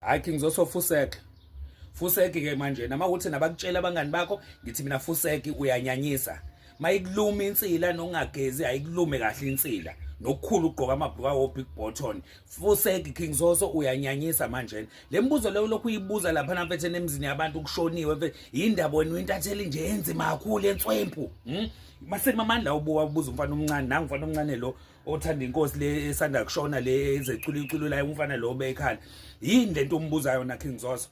Hayi King Zoso fusek. Fusek ke manje nama ukuthi nabakutshela abangani bakho ngithi mina fusek uyanyanyisa. Mayikuluma insila nongagezi ayikulume kahle insila. Nokukhulu ugqoka amabhuka wo big button. Fusek King Zoso uyanyanyisa manje. Le mbuzo leyo lokhu uyibuza lapha na mfethu emzini yabantu kushoniwe mfethu. Yindaba wena uyintatheli nje enzima kakhulu entswempu. Masemamandla ubuka ubuza umfana omncane nangu umfana omncane lo othanda inkosi le esanda kushona le ezecula iculo la umfana lo obekhala yini lento umbuzayo na King Zoso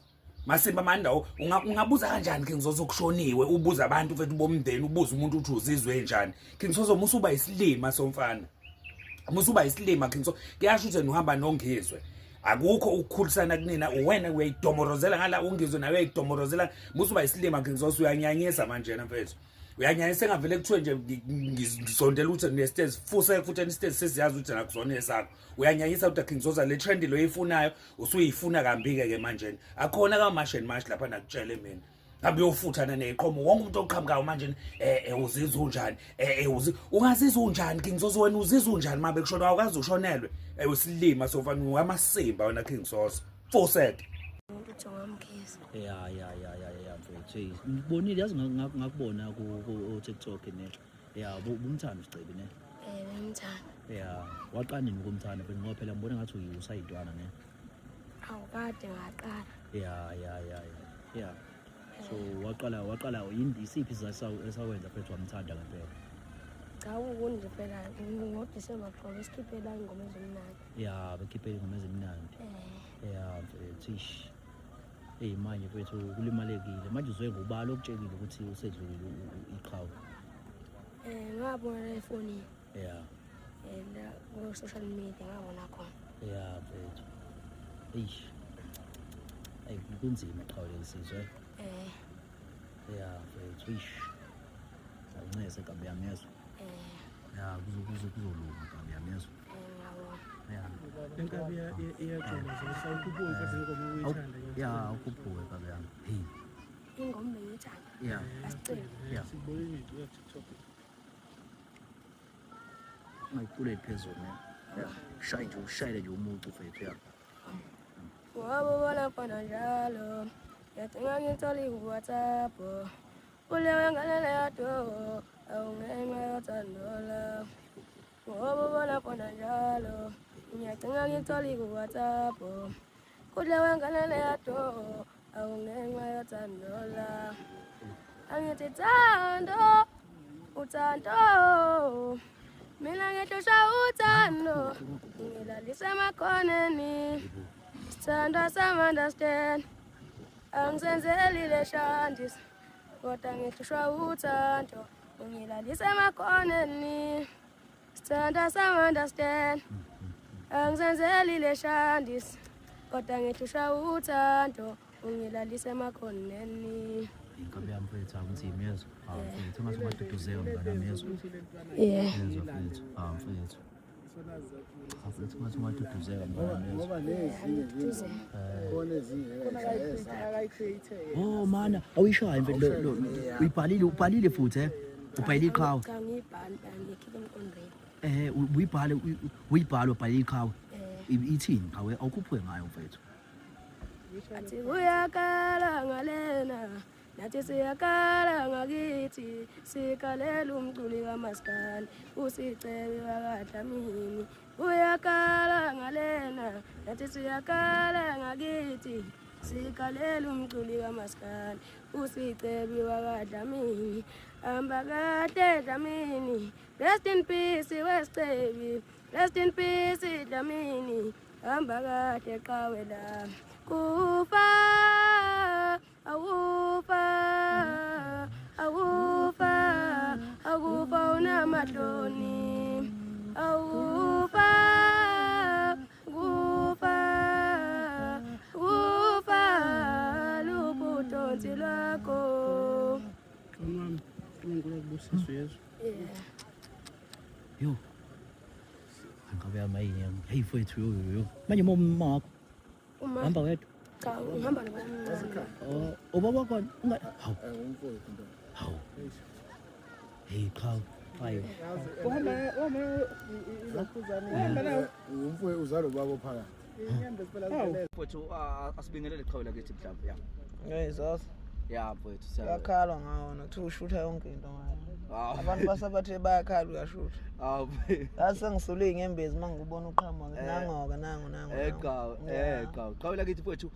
Masimba Mandawo ungabuza kanjani King Zoso kushoniwe ubuza abantu mfethu bomndeni ubuza umuntu uthi uzizwe njani King Zoso musuba isilima somfana musuba isilima King Zoso kuyasho ukuthi uhamba nongizwe akukho ukukhulisana kunina uwena uyayidomorozela ngala ungizwe nawe uyayidomorozela musuba isilima King Zoso uyanyanyisa manje na mfethu uyanyanya sengavele kuthiwe nje ngisondela ukuthi nesitezi fuse futhi nesitezi sesiyazi ukuthi nakuzona esakho uyanyanyisa ukuthi King Zoza le trend lo oyifunayo usuyifuna kambi-ke ke manje akhona ka-march and march lapha nakutshele mina ngabe uyofuthana neqhomo wonke umuntu oqhamukayo manje uzizwa unjani ungazizwa unjani King Zozo wena uzizwa unjani uma bekushona awukaze ushonelwe usilima sofana ungamasimba wena King Zozo fuseke ukuthi ungamgeza. Ya ya ya ya ya mfethu. Hey, ngibonile yazi ngakubona ku TikTok ne. Ya bumthanda uSicebi ne. Eh bengimthanda. Ya waqala nini ukumthanda mfethu ngoba phela ngibona ngathi usayintwana ne. Awu kade ngaqala. Ya ya ya ya. Ya. So waqala yini isiphi isizathu esakwenza mfethu wamthanda ngempela? Cha ukuni nje phela ngoDisemba qobe sikhiphela ingoma ezimnandi. Ya bekhiphela ingoma ezimnandi. Eh. Ya mfethu ish. Hey manje mfethu kulimalekile. Manje uzwe ngubani okutshelile ukuthi usedlulile iqhawe? Eh ngabona efonini. Yeah. La ku social media ngabona khona. Yeah mfethu. Eish. Ay kunzima qhawe lesizwe. Eh. Yeah mfethu eish. Awuncese kabi yami yezwa. Eh. Ya kuzolunga kabi yami yezwa. Eh ngiyabona. Ya. Lenkabi iyajula Zoso, awukhuphuke mfethu ingoma uyithanda. Ya ukhuphuke kabi yami. Hey. Ingoma bengiyithanda. Yeah. Asicela. Yeah. Sikubonile nje ku TikTok. Ungayiculeli phezulu ne. Yeah. Shaye nje ushayele nje umucu mfethu ya. Ngoba ubona khona njalo ngiyadinga ngithole i-WhatsApp ulewe ngalele yado awungenxa yothando lwakho ngoba ubona khona njalo ngiyagcina ngithole i-WhatsApp ulewe ngalele yado awungenxa yothando lwakho angithi thando uthando mina ngihlusha uthando ngilalisa emakhoneni sithandwa sam-understand angisenzeli le shandis kodwa ngihlushwa uthando ungilalisa emakhoneni sithandwa sam-understand angisenzeli le shandis kodwa ngihlushwa uthando ungilalisa emakhoneni. Inkabi yami mfethu akunzima yezwa. Ah mfethu ungaze ungaduduzeka mngane wami yezwa. Yeah. Yezwa mfethu. Ah mfethu. Ah mfethu ungaze ungaduduzeka mngane wami yezwa. Ngoba nezinye khona ezinye Oh mana awuyishayi mfethu lo uyibhalile ubhalile futhi eh. Ubhalile iqhawe. Cha ngiyibhali angikhiphe emqondweni. Eh uyibhale uyibhale ubhalile iqhawe. Eh. Ithini qhawe awukhuphuke ngayo mfethu. Athi uyakhala ngalena nathi siyakhala ngakithi sikhalela umculi kaMaskandi uSicebi wakaDlamini uyakhala ngalena nathi siyakhala ngakithi sikhalela umculi kaMaskandi uSicebi wakaDlamini hamba kahle Dlamini rest in peace weSicebi rest in peace Dlamini hamba kahle qhawe lami kufa awufa awufa akufa unamahloni awufa kufa kufa lubudonsi lwakho. Mama, uNkulunkulu akubusise yezwa. Yeah. Yo. Inkabi yami ayiyami. Hey mfethu yo yo yo. Manje mama wakho Uma hamba wedwa. cha ngihamba nobaba. Oh ubaba wakho unga hawu umfowethu nto. hawu. Hey qhawe. Hayi. Uhamba uhamba izakhuzane. Uhamba nawe. Umfowethu uzalwa ubaba ophakathi. Inyembezi phela ziphelele. Mfowethu asibingelele qhawe lakithi mhlawumbe ya. Hey Zoso, Ya mfowethu siya. uyakhalwa ngawo nokuthiwa ushutha yonke into ngayo. Hawu. Abantu basabathe bayakhala uyashutha. Hawu. Yazi sengisule iy'nyembezi uma ngikubona uqhamuka Eh. nango-ke nango nango. Eh nango. qhawe, Yeah. eh qhawe. Qhawe lakithi mfowethu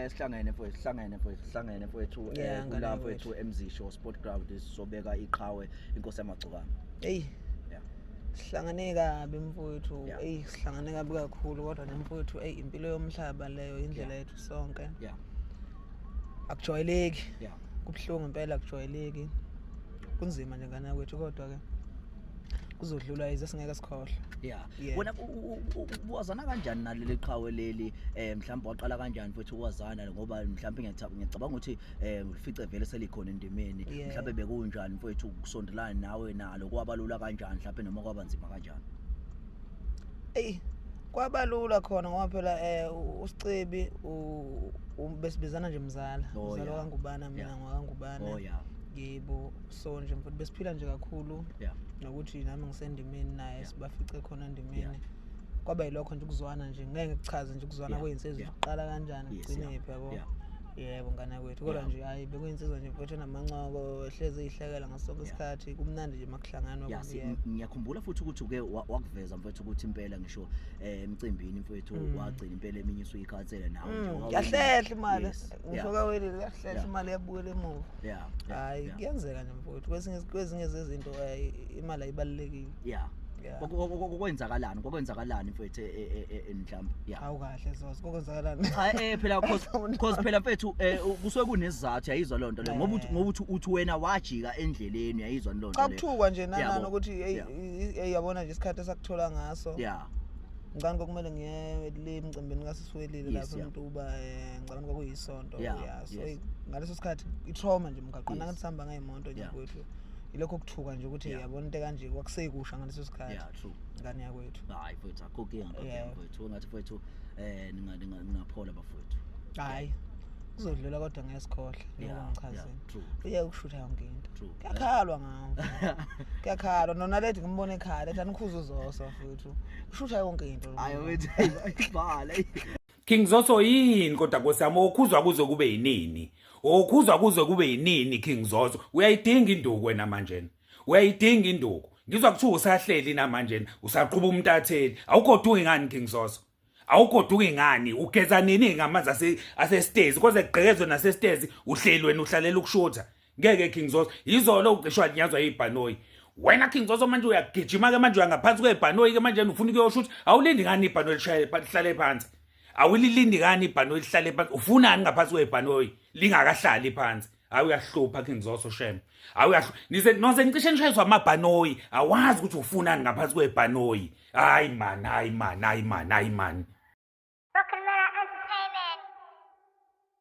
sihlangene mfowethu, sihlangene mfowethu, sihlangene mfowethu Yeah, ngane kula yakwethu. mfowethu eMzisho Sport Ground sizobeka iqhawe inkosi yamagcokama. Eyi. Yeah. Sihlangane kabi mfowethu. Yeah. Eyi sihlangane kabi kakhulu kodwa nje mfowethu eyi impilo yomhlaba leyo indlela Yeah. yethu sonke. Yeah. Akujwayeleki. Yeah. Kubuhlungu impela akujwayeleki. Kunzima nje ngane yakwethu kodwa ke kuzodlula ize singeke sikhohlwe. Yeah. Yeah. Wena wazana kanjani naleli qhawe leli mhlawumbe waqala kanjani futhi ukwazana ngoba mhlawumbe ngiyacabanga ukuthi ulifice vele selikhona endimeni Yeah. mhlawumbe bekunjani mfowethu ukusondelana nawe nalo kwabalula kanjani mhlawumbe noma kwaba nzima kanjani. Eyi kwabalula khona ngoba phela uSicebi besibizana nje mzala. Oh, Mzala yeah. kaNgubana mina Yeah. ngwakaNgubana. Oh yeah. Yebo so nje mfowethu besiphila nje kakhulu Yeah. nokuthi nami ngisendimeni naye Yeah. sibafice khona endimeni. Yeah. Kwaba yilokho nje ukuzwana nje ngeke ngikuchaze nje ukuzwana Yeah. kweyinsizwa Yeah. kuqala kanjani Yes, kugcine yeah. phi yabo. Yeah. Yebo ngane yakwethu kodwa Yeah. nje hayi bekuyinsizwa nje mfowethu enamancoko ehlezi ihlekela ngaso sonke Yeah. isikhathi kumnandi nje makuhlanganwa Ya, yebo. ngiyakhumbula futhi ukuthi uke wakuveza mfowethu ukuthi impela ngisho emcimbini mfowethu wagcina impela eminye usuyikhathele nawe nje Yahlehla imali Yes, ngisho yeah, kawelile yahlehla Yeah. imali yabuyela emuva. yeah, yeah, Hayi yeah. kuyenzeka nje mfowethu kwezinye zezinto imali ayibalulekile. Yeah. Yeah. Kwakwenzakalani kwakwenzakalani mfowethu mhlawumbe yeah. Awu kahle Zoso kokwenzakalani? Cha phela cause phela mfethu kusuke kunesizathu yayizwa loo nto leyo ngoba ngoba uthi wena wajika endleleni uyayizwa loo nto Cha leyo. kuthukwa nje nanani Yabo. ukuthi hey Yeah. hey yabona nje isikhathi esakuthola ngaso. Ngicabanga kwakumele ngiye le emcimbini kaSiswelile lapha eMtuba ngicabanga kwakuyisonto yeah so ngaleso sikhathi i-trauma nje emgaqweni Yes. angathi sihamba ngey'moto nje kwethu ilokho kuthuka nje ukuthi yabona into kanje kwakusekusha ngaleso sikhathi Yeah, true. ngane yakwethu. Hayi mfowethu akho kinga Yeah. mfowethu ngathi mfowethu ningaphola bafowethu. Hayi kuzodlula kodwa ngeke sikhohle njengoba ngichazile. Yeah, true. Uye ukushutha yonke into. True. Kuyakhalwa ngawo. Kuyakhalwa nona lethi ngimbone ekhaya ethi anikhuze uZoso mfowethu. Ushutha yonke into. Lo Hayi muntu. mfowethu ibhala. King Zoso yini kodwa Nkosi yami okhuzwa kuze kube yinini? Okhuzwa kuze kube yinini King Zoso? Uyayidinga induku wena manje. Uyayidinga induku. Ngizwa kuthiwa usahleli namanje usaqhuba umntatheli. Awugoduki ngani King Zoso? Awugoduki ngani? Ugeza nini ngamanzi asestezi? Koze kugqekezwe nasestezi uhleli wena uhlalela ukushutha. Ngeke King Zoso, izolo ucishwa linyazwa ibhanoyi. Wena King Zoso manje uyagijima ke manje uyangaphansi kwebhanoyi ke manje ufuna ukuyoshutha. Awulindi ngani ibhanoyi lishaye lihlale phansi? Awulilindi ngani ibhanoyi lihlale phansi? Ufunani ngaphansi kwebhanoyi lingakahlali phansi? Hayi uyahlupha King Zoso shem. Hayi uyahlupha. Nize noze nicishe nishayiswa amabhanoyi. Awazi ukuthi ufunani ngaphansi kwebhanoyi. Hayi man, hayi man, hayi man, hayi man.